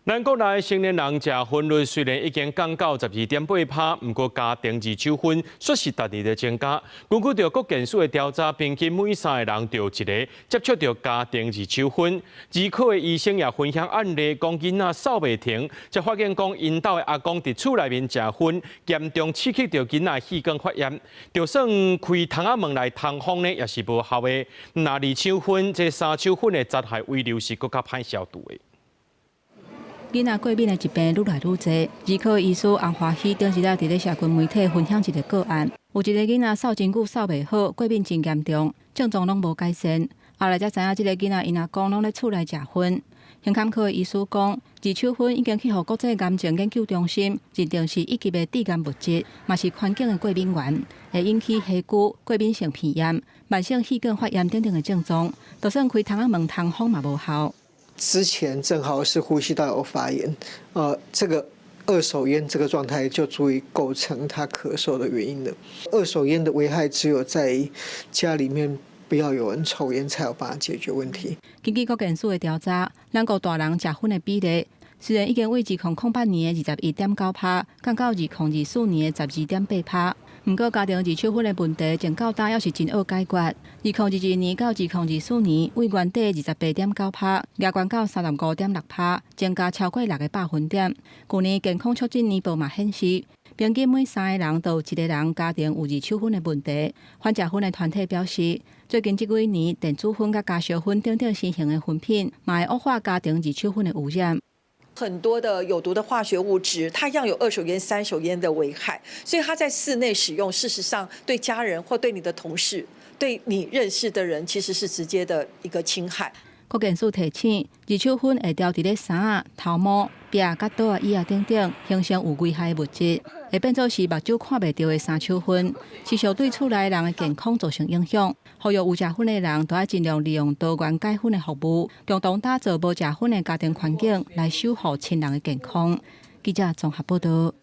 咱國內成年人食薰率雖然已經降到12.8%，毋過家庭二手薰煞是逐年咧增加。根據著國健署的調查，平均每三個人就有一個接觸著家庭二手薰。兒科的醫生也分享案例，講囡仔嗽袂停，才發現講𪜶兜的阿公佇厝內面食薰，嚴重刺激著囡仔氣管發炎。就算開窗仔門來通風呢，也是無效的。若二手薰，這三手薰的殘害遺留是閣較歹消除的。囡仔過敏的疾病愈來愈濟，兒科醫師洪華喜頂一日佇咧社群媒體分享一個個案，有一個囡仔嗽真久嗽袂好，過敏真嚴重，症狀攏無改善。後來才知影，這個囡仔𪜶阿公攏咧厝內食薰。胸坎科的醫師講，二手薰已經去予國際癌症研究中心認定是一級的致癌物質，嘛是環境的過敏原，會引起皮膚過敏性皮炎、慢性氣管發炎等等的症狀。就算開窗仔門通風嘛無效。之前正好是呼吸道有發炎，這個二手煙這個狀態就足以構成他咳嗽的原因了。二手煙的危害只有在家裡面不要有人抽煙，才有辦法解決問題。根據國健署的調查，咱國大人食薰的比例雖然已經為2008年的21.9%降到2024年的12.8%，毋過家庭二手薰的問題，從到今猶是真惡解決。2022年到2024年，為原底28.9%，加懸到35.6%，增加超過6個百分點。去年健康促進年報嘛顯示，平均每三個人就有一個人家庭有二手薰的問題。反食薰的團體表示，最近這幾年電子薰佮加燒薰等等新型的薰品，嘛會惡化家庭二手薰的污染。很多的有毒的化學物質，它一樣有二手煙、三手煙的危害，所以它在室內使用，事實上對家人或對你的同事、對你認識的人，其實是直接的一個侵害。國健署提醒，二手薰會牢佇咧衫仔、頭毛、壁佮桌仔、椅仔等等，形成有危害的物質，會變做是目睭看袂著的三手薰，持續對厝內人的健康造成影響。呼籲有食薰的人，都愛盡量利用多元解薰的服務，共同打造無食薰的家庭環境，來守護親人的健康。記者綜合報道。